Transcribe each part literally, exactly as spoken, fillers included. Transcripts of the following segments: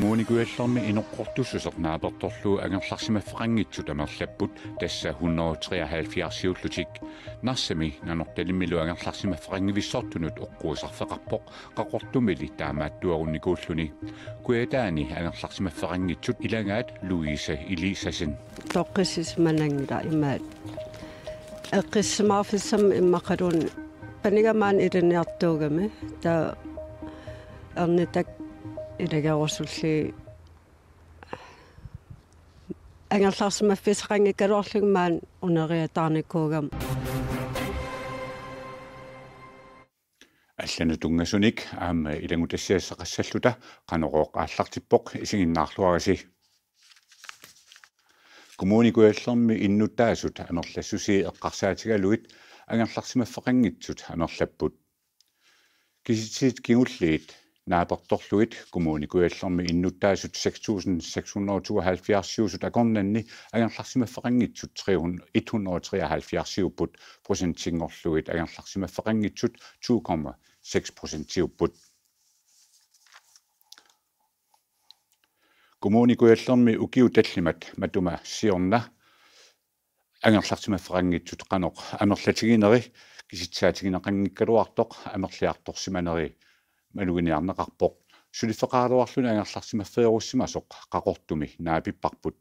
Kommune Kujallermi inoqqortussuseq naapertorlugu angerlarsimaffeqanngitsut amerlapput, tassa hundrede treoghalvfjerdsiullutik. Narsami Nanortalimmilu angerlarsimaffeqanngivissortunut oqquisarfeqarpoq, Qaqortumili taamaattuerunnikuulluni. Kujataani angerlarsimaffeqanngitsut ilagaat Louise Eliassen. Toqqissisimananngilaq imaat. Eqqissisimaarfissammat immaqaluunniit paniga maani ilinniartuugami, taava ernitak ilagerusullugit angerlarsimaffissaqanngikkaluarlugit maani uneriataarnikuugama. Allanut tunngasunik aamma ilanngutassiassaqassalluta Qanorooq aallartippoq, isiginnaarluarisi. Kommune Kujallermi innuttaasut amerlassusii eqqarsaatigalugit angerlarsimaffeqanngitsut amerlapput. Kisitsisit kingulliit naapertorlugit Kommune Kujallermi innuttaasut seks tusind seks hundrede og tooghalvfjerds akornanni angerlarsimaffeqanngitsut tre hundrede, et hundrede og treoghalvfjerds, procentinngorlugit angerlarsimaffeqanngitsut to komma seks procentiupput. Kommune Kujallermi ukiut tallimat matuma siorna angerlarsimaffeqanngitsut qanoq amerlatigineri kisitsaatigineqanngikkaluartoq amerliartorsimaneri maluginiarneqarpoq. Suliffeqaraluarluni angerlarsimaffeerussimasoq Qaqortumi naapipparput.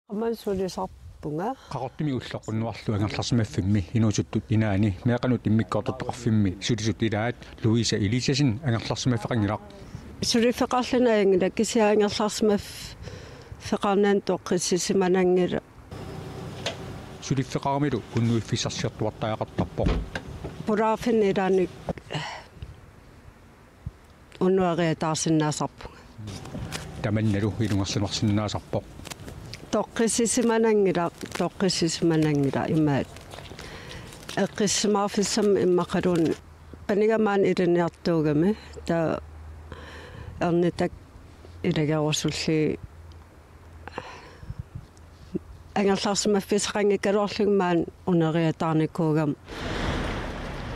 Aamma sulisarpunga. Qaqortumi ulloq unnuarlu angerlarsimaffimmi inuusuttut inaanni meeqqanut immikkoortortaqarfimmi sulisut ilaat Louise Eliassen angerlarsimaffeqanngilaq. Suliffeqarluni ajunngilaq, kisianni angerlarsimaffeqarnani toqqissisimananngilaq. Suliffeqaramilu unnuiffissarsiortuartariaqartarpoq. Pulaarfinni ilaanni unnuariataarsinnaasarpunga. Tamannalu ilungersunarsinnaasarpoq. Toqqissisimananngilaq, toqqissisimananngilaq imaat. Eqqissisimaarfissammat immaqaluunniit paniga maani ilinniartuugami, taava ernitak ilagerusullugit angerlarsimaffissaqanngikkaluarlugit maani uneriataarnikuugama.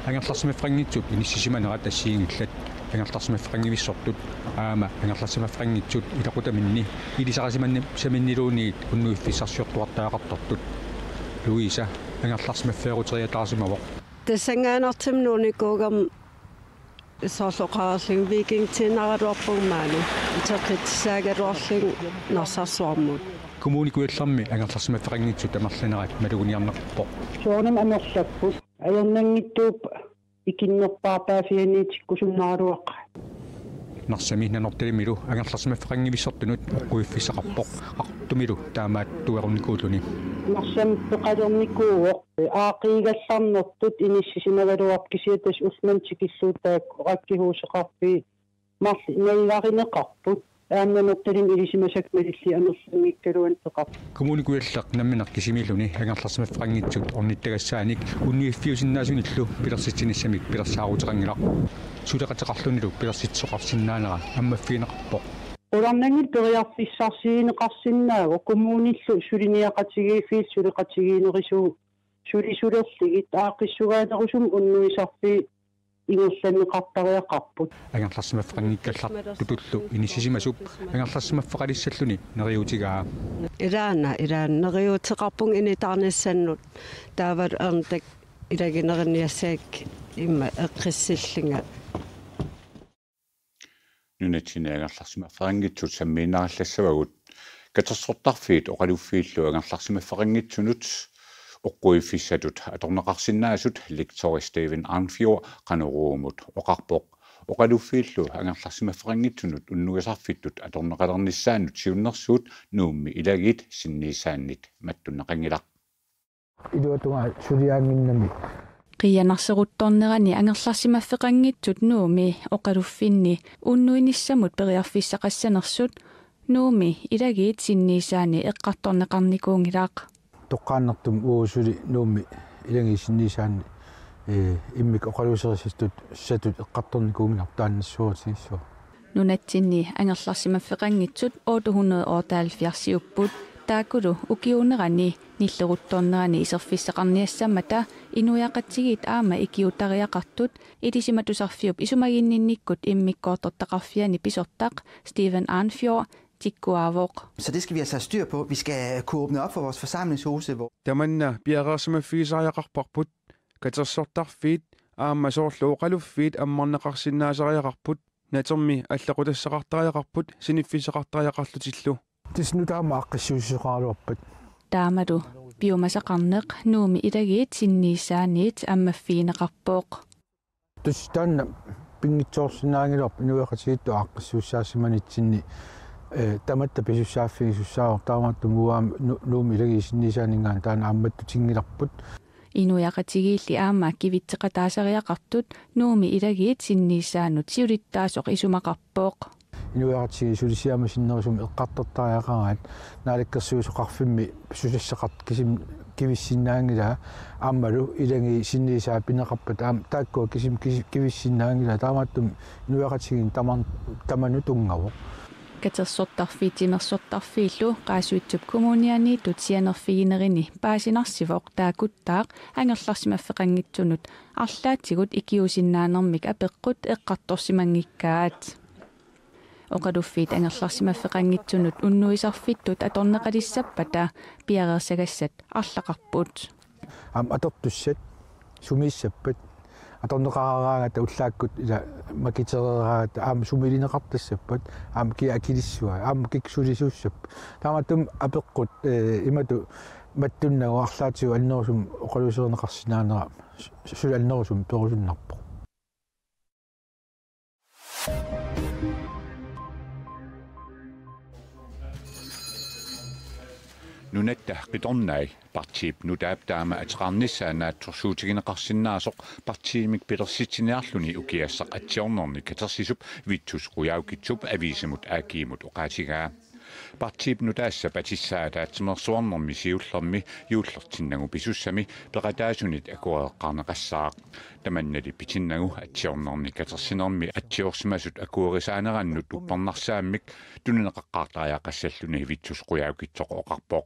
Angerlarsimaffeqanngitsut inissisimanerat assigiinngillat, angerlarsimaffeqanngivissortut aamma angerlarsimaffeqanngitsut ilaqutaminni ilisarisimanni-, -saminniluunniit unnuiffissarsiortuartariaqartartut. Louise angerlarsimaffeeruteriataarsimavoq. Tassanngaannartumik nuunnikuugama soorlu oqarlunga weekendiinnaraluarpunga maani uteqqissaagaluarlunga Narsarsuarmut. Kommune Kujallermi angerlarsimaffeqanngitsut amerlanerat maluginiarneqarpoq. Soorunami amerlapput. Ajornanngitsuupput ikinnerpaarpaaffianiitikkusunnaraluaqaat. Narsami Nanortalimmilu angerlarsimaffeqanngivissortunut oqquiffissaqarpoq, Qaqortumilu taamaattuerunnikuulluni. Narsami peqalernikuuvoq, aaqqiigallarnertut inissisimagaluarpoq, kisianni tassa ullumimut tikillugu taakku rækkehuseqarfiit marluk nagigarineqarput. Aamma Nanortalimmi ilisimasakka malillugit amerlanngikkaluarneqarput. Kommune Kujalleq nammineq kisimiilluni angerlarsimaffeqanngitsut ornittagassaanik unnuiffiusinnaasunillu pilersitsinissamik pilersaaruteqanngilaq. Suleqateqarlunilu pilersitsisoqarsinnaanera ammaffigineqarpoq. Qularnanngilaq periarfissarsiuineqarsinnaavoq, kommunillu suliniaqatigiiffiillu suleqatigiinnerusut sulisulerlugit aaqqissugaanerusumik unnuisarfiit ingerlanneqartariaqarput. Angerlarsimaffeqanngikkallartutullu inissisimasup angerlarsimaffeqalissalluni neriuutigaa. Ilaana, ilaana neriuuteqarpunga initaarnissannut, taavalu ernitak ilaginerinniassagakkit immaqa eqqissillunga. Nunatsinni angerlarsimaffeqanngitsut sammiinnarillassavagut. Katersortarfiit oqaluffiillu angerlarsimaffeqanngitsunut oqquiffissatut atorneqarsinnaasut lektori Steven Arnfjord Qanoruumut oqarpoq. Oqaluffiillu angerlarsimaffeqanngitsunut unnuisarfittut atorneqalernissaannut siunnersuut Nuummi ilagiit sinniisaannit mattunneqanngilaq. Iluatungaa suliaannginnami. Qiianarseruttornerani angerlarsimaffeqanngitsut Nuummi oqaluffinni unnuinissamut periarfissaqassanersut Nuummi ilagiit sinniisaanni eqqartorneqarnikuunngilaq. Toqqaannartumik uagut suli Nuummi ilagiit sinniisaanni, ee, immikkut oqaluuserisatut satut eqqartornikuunngilaq taannassuartigissuaq. Nunatsinni angerlarsimaffeqanngitsut otte hundrede og otteoghalvfjerds-iupput. Taakkulu ukiuunerani nilleruttornerani iserfissaqarniassammata inuiaqatigiit aamma ikiuuttariaqartut Ilisimatusarfiup isumaginninnikkut immikkoortortaqarfiani pisortaq Steven Arnfjord tikkuaavoq. Så det skal vi altså have styr på. Vi skal kunne åbne op for vores forsamlingshuse, hvor Tamanna piareersimaffigisariaqarparput, katersortarfiit aamma soorlu oqaluffiit ammarneqarsinnaasariaqarput, natermi allequtassaqartariaqarput siniffissaqartariaqarlutillu. Tassa nutaamik aaqqissuussisoqaraluarpat. Taamalu piumasaqarneq Nuummi ilagiit sinniisaanniit ammaffigineqarpoq. Tassa taanna pinngitsoorsinnaanngilarput inuiaqatigiittut aaqqissuussaassimanitsinni, eh, tamatta pisussaaffigisussaavoq, taamaattumik uanga Nu-, Nuummi ilagiit sinniisaanninngaanniit taanna aammattutinngilarput. Inuiaqatigiilli aamma kivitseqataasariaqartut Nuummi ilagiit sinniisaannut siulittaasoq isumaqarpoq. Inuiaqatigiit sulisiama sinnerusumik eqqartortariaqaraat Naalakkersuisoqarfimmi susassaqartut kisimik kivissinnaanngilaa, aammalu ilagiit sinniisaat pineqarpata aamma taakkua kisimik kisi-, kivissinnaanngilaa, taamaattumik inuiaqatigiinni taman-, tamanut tunngavoq. Katersortarfiit timersortarfiillu Qaasuitsup Kommunianiittut sianerfiginerini paasinarsivoq taakuttaaq angerlarsimaffeqanngitsunut arlaatigut ikiuusinnaanermik apeqqut eqqartorsimanngikkaat. Oqaluffiit angerlarsimaffeqanngitsunut unnuisarfittut atorneqalissappata piareersagassat arlaqarput. Aamma atortussat sumiissappat, atorneqaraaraangata ullaakkut ila makitereeraangata aamma sumilineqartassappat, aamma kia akilissua, aamma kikkut sulisuussappat. Taamaattumik apeqqut, eh, imatut mattunnagu arlaatigut annerusumik oqaluuserineqarsinnaanera su-, suli annerusumik perusunnarpoq. Nunatta qitornai partiip nutaap taama ateqarnissaa naatsorsuutigineqarsinnaasoq partiimik pilersitsiniarluni ukiassaq atsiornerni katersisup Vittus Qujaukitsup aviisimut A G-mut oqaatigaa. Partiip nutaassa patissaa ataatsimeersuarnermi siullermi juullertinnagu pisussami peqataasunit akuereqqaarneqassaaq. Tamannali pitinnagu atsiornerni katersinermi atsiorsimasut akuerisaanerannut uppernarsaammik tunineqaqqaartariaqassalluni Vittus Qujaukitsoq oqarpoq.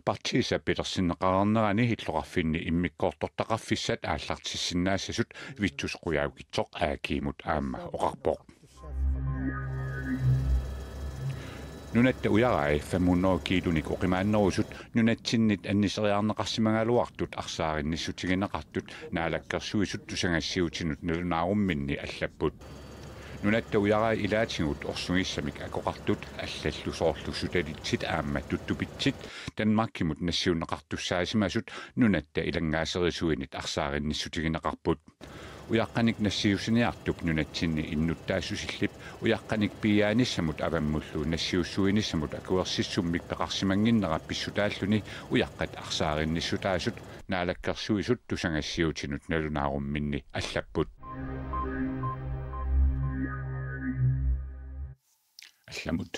Partiisa pilersinneqareernerani illoqarfinni immikkoortortaqarfissat aallartissinnaassasut Vittus Qujaukitsoq A G-mut aamma oqarpoq. Nunatta ujarai fem hundrede kiilunik oqimaannerusut nunatsinnit anniseriarneqarsimagaluartut arsaarinnissutigineqartut Naalakkersuisut tusagassiutinut nalunaarumminni allapput. Nunatta ujarai ilaatigut orsugissamik akoqartut allallu soorlu sutalitsit aamma tuttupitsit Danmarkimut nassiunneqartussaasimasut nunatta ilanngaaserisuinit arsaarinnissutigineqarput. Ujaqqanik nassiussiniartup nunatsinni innuttaassusillip ujaqqanik piiaanissamut avammullu nassiussuinissamut akuersissummik peqarsimannginnera pissutaalluni ujaqqat arsaarinnissutaasut Naalakkersuisut tusagassiutinut nalunaarumminni allapput. Allamut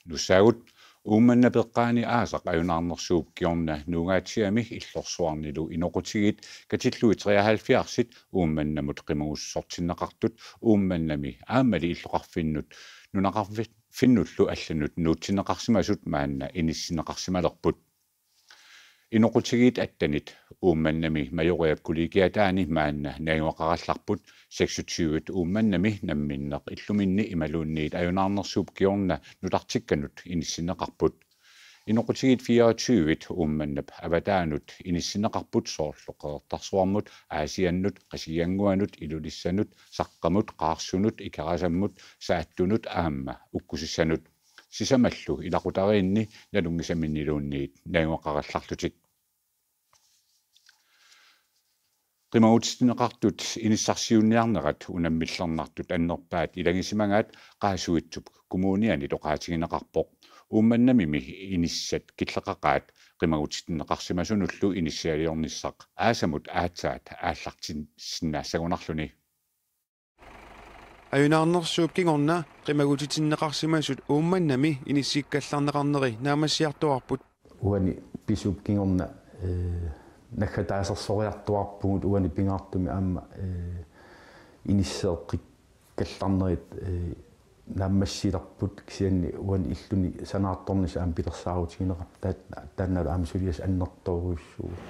nussaagut. Uummannap eqqaani aasaq ajunaarnersuup kingorna Nuugaatsiami Illorsuarnilu inoqutigiit katillugit treoghalvfjerdsit Uummannamut qimagussortinneqartut Uummannami aammali illoqarfinnut nunaqarfinnullu allanut nuutsinneqarsimasut maanna inissinneqarsimalerput. Inoqutigiit attenit Uummannami Majoriap kollegiataani maanna najugaqarallarput, seksogtyvit Uummannami namminneq illuminni imaluunniit ajunaarnersuup kingorna nutartikkanut inissinneqarput. Inoqutigiit fireogtyvit Uummannap avataanut inissinneqarput soorlu Qeqertarsuarmut, Aasiannut, Qasigiannguanut, Ilulissanut, Saqqamut, Qaarsunut, Ikerasammut, Saattunut aamma Ukkusissanut. Sisamallu ilaqutariinni nalunngisaminniluunniit najugaqarallarlutik. Qimagutitsinneqartut inissarsiunniarnerat unammillernartut annerpaat ilagisimagaat Qaasuitsup Kommunianit oqaatigineqarpoq. Uummannamimi inissat killeqaqaat qimagutitsinneqarsimasunullu inissialiornissaq aasamut aatsaat aallartissinnaassagunarluni. Ajunaarnersuup kingorna qimagutitsinneqarsimasut Uummannami inissikkallarneqarneri naammassiartuaarput. Uani pisuup kingorna, eh, naggataasersorniartuaarpugut uani pingaartumik aamma, eh, inisseeqqikkallarnerit, eh, naammassilerput kisianni uani illuni sanaartornissaq aamma pilersaarutigineqarpoq taannalu aamma suliassaq annertoorujussuuvoq.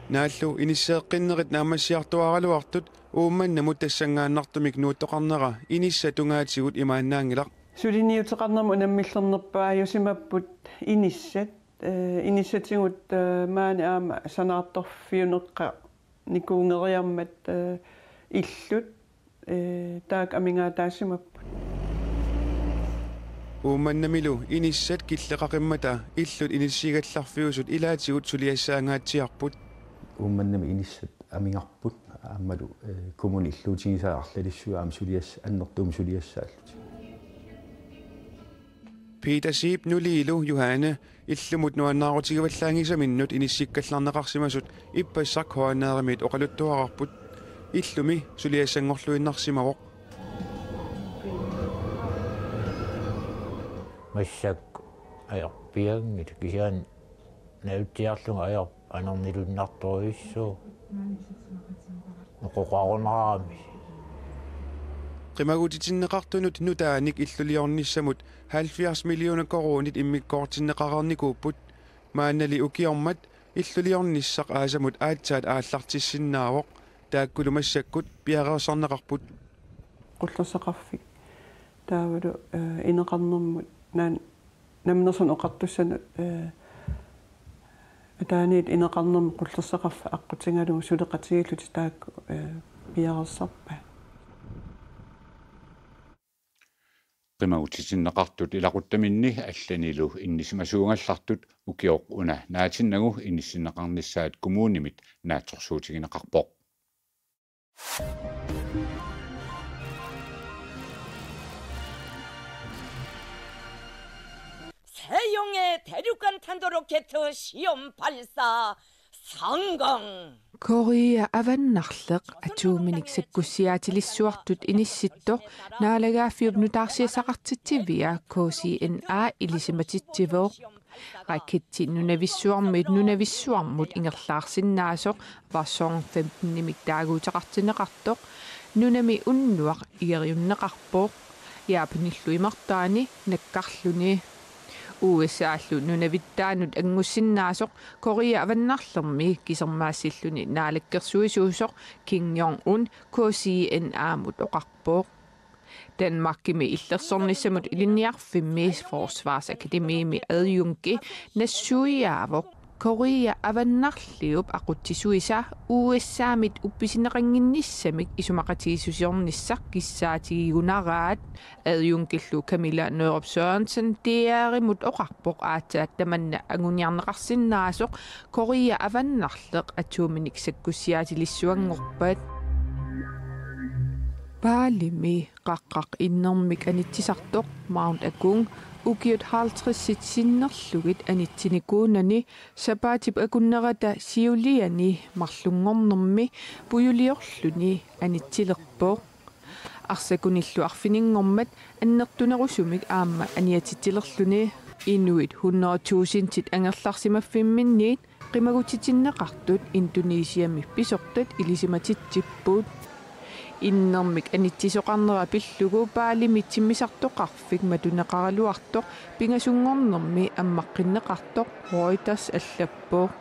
Naallu inisseeqqinnerit naammassiartuaraluartut Uummannamut tassanngaannartumik nuuttoqarnera inissat tungaatigut imaannaanngilaq. Suliniuteqarnermut unammillernerpaajusimapput inissat, eh, inissatigut, eh, maani aamma sanaartorfiuneqqa- nikuungeriarmat, eh, illut, eh, taakku amigaataasimapput. Uummannamilu inissat killeqaqimmata illut inissiigallarfiusut ilaatigut suliassaangaatsiarput. Uummannami inissat amigarput aammalu, eh, kommuni illuutigisai arlalissuit aamma suliassat annertuumik suliassaallutik. Peter Zeeb nuliilu Johanne illumut nuannaarutigivallaanngisaminnut inissikkallarneqarsimasut ippassaq H N R-imiit oqaluttuararput. Illumi suliassanngorluinnarsimavoq. Massakkut ajorpianngilaq kisianni najutsiarlunga ajorpoq anorniluinnartorujussuuvoq. Noqoqarunarami. Qimagutitinneqartunut nutaanik illuliornissamut halvfjerds millioner koruunit immikkoortinneqareernikuupput. Maannali ukiormat illuliornissaq aasamut aatsaat aallartissinnaavoq. Taakkulu massakkut piareersarneqarput. Qullersaqarfik. Taavalu, eh, ineqarnermut naan-, Namminersornermut Oqartussanut, eh, ataaniit ineqarnermut qullersaqarfik aqqutigalugu suleqatigiillutik taakku, eh, piareersarpaat. Qimagutitinneqartut ilaquttaminni allanilu inissisimasuugallartut ukioq una naatinnagu inissinneqarnissaat kommunimit naatsorsuutigineqarpoq. 세용의 대륙간 탄도 로켓 시험 발사 성공. Korea Avannarleq atuuminik sakkussiaatilissuartut inissittoq naalagaaffiup nutaarsiassaqartitsivia K C N A ilisimatitsivoq. Raketti nunavissuarmiit nunavissuarmut ingerlaarsinnaasoq Hwasong femten-imik taaguuteqartinneqartoq nunami unnuaq igeriunneqarpoq Japanillu imartaani nakkarluni. U S A-llu nunavittaanut anngussinnaasoq Korea Avannarlermi kisermaassilluni naalakkersuisuusoq Kim Jong-un K C N A-mut oqarpoq. Danmarkimi illersornissamut ilinniarfimmi Forsvarsakademiimi adjunki nassuiaavoq Korea Avannarliup aqutsisuisa U S A-mit uppisinneqannginnissamik isumaqatigiissusiornissaq kissaatigigunaraat. Adjunkillu Camilla Nørup Sørensen D R-imut oqarpoq aatsaat tamanna anguniarneqarsinnaasoq Korea Avannarleq atuuminik sakkussiaatilissuanngorpat. Balimi qaqqaq innermik anitsisartoq Maung Agung ukiut halvtredsit sinnerlugit anitsinikuunani sapaatip akunnerata siuliani marlunngornermi pujuliorluni anitsilerpoq. Arsakunillu arfininngormat annertunerusumik aamma aniatitsilerluni inuit hundrede tusindit angerlarsimaffimminniit qimagutitinneqartut Indonesiami pisortat ilisimatitsipput. Innermik anitsisoqarnera pillugu Balimi timmisartoqarfik matuneqaraluartoq pingasunngornermi ammaqqinneqartoq Reuters allappoq.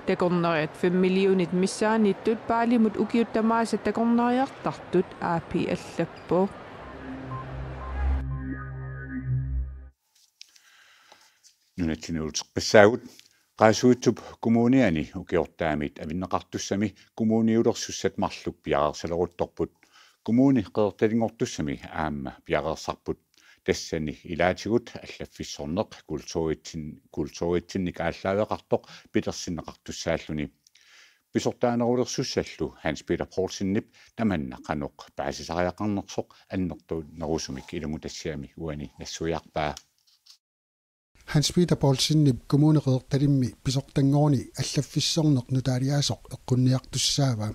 Takornariat fem millionit missaanniittut Balimut ukiut tamaasa takornariartartut A P allappoq. Nunatsinni uteqqissaagut. Qaasuitsup Kommuniani ukiortaamit avinneqartussami kommuniulersussat marluk piareersaleruttorput. Kommuni Qeqertalinngortussami aamma piareersarput. Tassani ilaatigut allaffissorneq kulturitsin-, kulturitsinnik aallaaveqartoq pilersinneqartussaalluni. Pisortaanerulersussallu Hans Peter Poulsenip tamanna qanoq paasisariaqarnersoq annertunerusumik ilumut tassami uani nassuiarpaa. Hans Peter Poulsenip Kommune Qeqertalimmi pisortanngoruni allaffissorneq nutaaliaasoq eqqunniartussaavaa.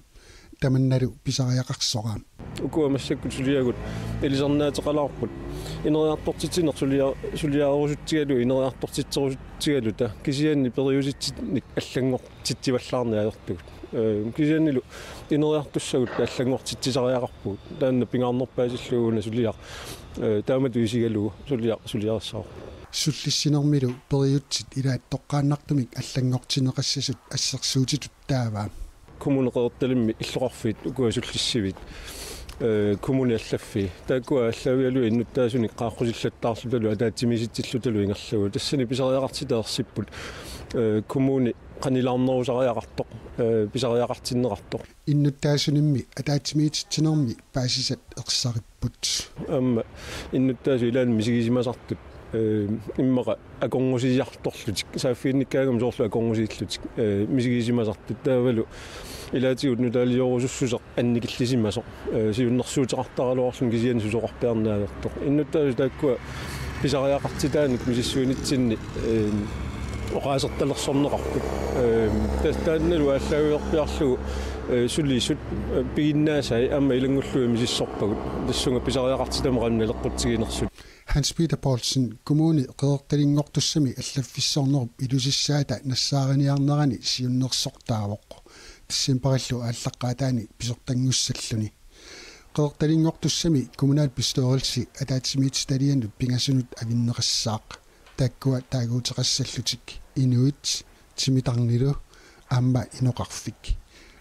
tamannalu pisariaqarsoraa. Ukua massakkut suliagut ilisarnaateqalaarput. Ineriartortitsineq sulia-, suliarerusutsigalugu ineriartortitserusutsigaluta kisianni periusitsinnik allanngortitsivallaarneq ajortugut. Ee, kisiannilu ineriartussagut allanngortitsisariaqarpugut. Taanna pingaarnerpaasillugu una suliaq. Ee, taamatut isigalugu suliaq suliarissavarput. Sullissinermilu periutsit ilaat toqqaannartumik allanngortinneqassasut assersuutitut taava. Kommune Qeqertalimmi illoqarfiit ukua sullissivik, ee, kommunit allaffii. Taakkua aallaavigalugit innuttaasunik qaaqqusillattaarlutalu ataatsimiisitsillutalu ingerlavoq. Tassani pisariaqartitat ersipput, ee, kommuni qanilaarnerusariaqartoq, ee, pisariaqartinneqartoq. Innuttaasunimmi ataatsimiititsinermi paasisat ersaripput. Aamma innuttaasut ilaanni misigisimasartut, ee, immaqa akornusiartorlutik, saaffiginnikkaangami soorlu akornusiillutik, ee, misigisimasartut taavalu ilaatigut nutaaliorusussuseq annikillisimasoq, ee, siunnersuuteqartaraluarluni kisianni susoqarpiarneq ajortoq. Innuttaasut taakkua pisariaqartitaanik misissuinitsinni, ee, oqaasertalersorneqarput. Ee, tas-, taannalu aallaavilerpiarlugu, ee, sulisut, ee, piginnaasai aamma ilanngullugit misissorpagut. Tassunga pisariaqartitami qanoq naleqqutsiginersut. Hans Peter Poulsen Kommune Qeqertalinngortussami allaffissornerup ilusissaata nassaariniarnerani siunnersortaavoq. Decembarillu aallaqqaataani pisortanngussalluni. Qeqertalinngortussami kommunalbestyrelsi ataatsimiititalianut pingasunut avinneqassaaq. Taakkua taaguuteqassallutik inuit, timitarnilu aamma inoqarfik.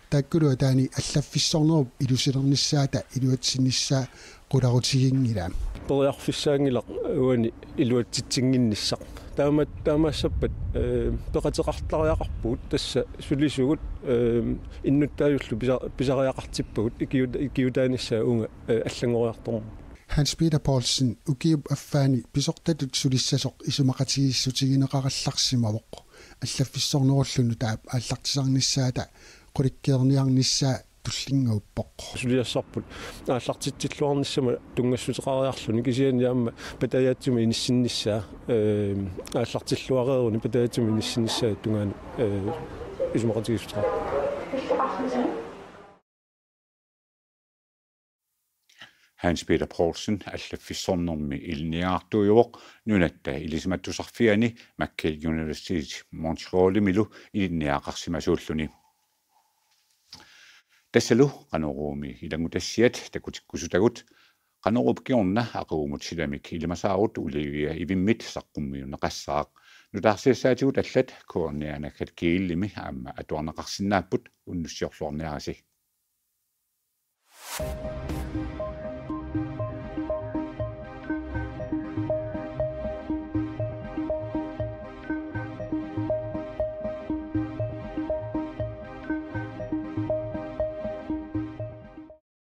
Taakkulu ataani allaffissornerup ilusilernissaata iluatsinnissaa qularutiginngilaa. Periarfissaanngilaq uani iluatsitsinnginnissaq. Taama-, taamaassappat, ee, peqateqartariaqarpugut tassa sulisugut, ee, innuttaasullu pisa-, pisariaqartippagut ikiut-, ikiutaanissaa uunga, ee, allanngoriartormat. Hans Peter Poulsen ukiup affaani pisortatut sulissasoq isumaqatigiissutigineqarallarsimavoq. Allaffissornerullu nutaap aallartisarnissaata qulikkeerniarnissaa tullinnguuppoq. Suliassarput aallartitsilluarnissama tunngassuteqariarluni kisianni aamma patajaatsumik inissinnissaa, ee, aallartilluareeruni patajaatsumik inissinnissaa tungaanut, ee, isumaqatigiissuteqarpoq. Hans Peter Poulsen allaffissornermi ilinniartuujuvoq Nunatta Ilisimatusarfiani McGill University Montrealimilu ilinniagaqarsimasuulluni. Tassalu Qanoruumi ilanngutassiat takutikkusutagut. Qanoruup kingorna aqagumut silamik ilimasaarut Olivia Ivimmit saqqummiunneqassaaq. Nutaarsiassaatigut allat K R-inianakkat G L-imi aamma atuarneqarsinnaapput, unnussiorluarniarisi.